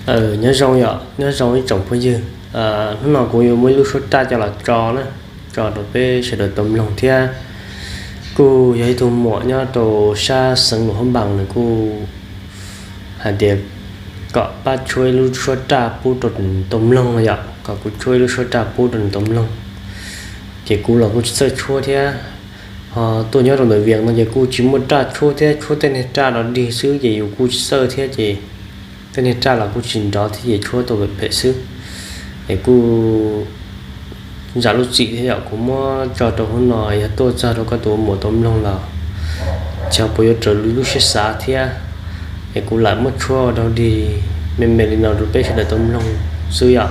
Nyob zoo yom, nyob zoo ib tsoom phooj ywg. Hnub no kuv yuav muaj ib lub suab raj coj los tso na, tso rau peb sawv daws tau mloog thiab. Kuj yog ib tug muam nyob rau sab xeev Luas Hab Npaas, nws kuj hais tias kom pab tshuab ib lub suab raj pub rau nws tau mloog no yom, kom kuv tshuab ib lub suab raj pub rau nws tau mloog. Ces kuv los kuj tsis txawj tshuab thiab, ho tuaj nyob rau ntawm Vias no ces kuj tsis muaj raj tshuab thiab, tshuab tej niag raj dog dig xwb ces yus kuj tsis txawj thiab ces tej niag raj los kuj tsis nrov thiab ces tshuab tau phem phem xwb. Es kuj zam lub txim thiab yom, kuv muab tso rau hnub no, yog tuaj txog rau koj tus muam tau mloog los xyov puas yuav raws li lub siab xav thiab. Es kuv lam muab tshuab dog dig me me li no rau peb sawv daws tau mloog xwb yom.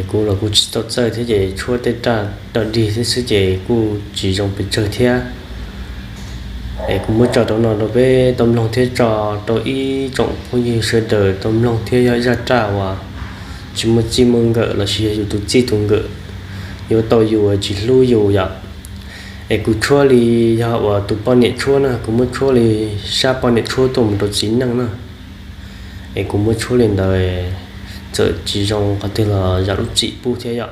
Kuv los kuj tsis tau txawj thiab ces tshuab tej raj dog dig thiab xwb ces kuj tsis zoo pes tsawg thiab. Es kuv muab tso rau no rau peb tau mloog thiab tso rau ib tsoom phooj ywg sawv daws tau mloog thiab, yog zaj raj uas tsis muaj txij muaj nkawm lossis yog yus tus txij tus nkawm yuav tau yus tsis hlub yus yom. Es kuv tshuab li yog uas tus poj niam tshuab na, kuv muab tshuab li sab poj niam tshuab tuaj mus rau txiv neej na. Es kuv muab tshuab li ntawd, txawm tsis zoo qhov twg los zam lub txim pub thiab yom.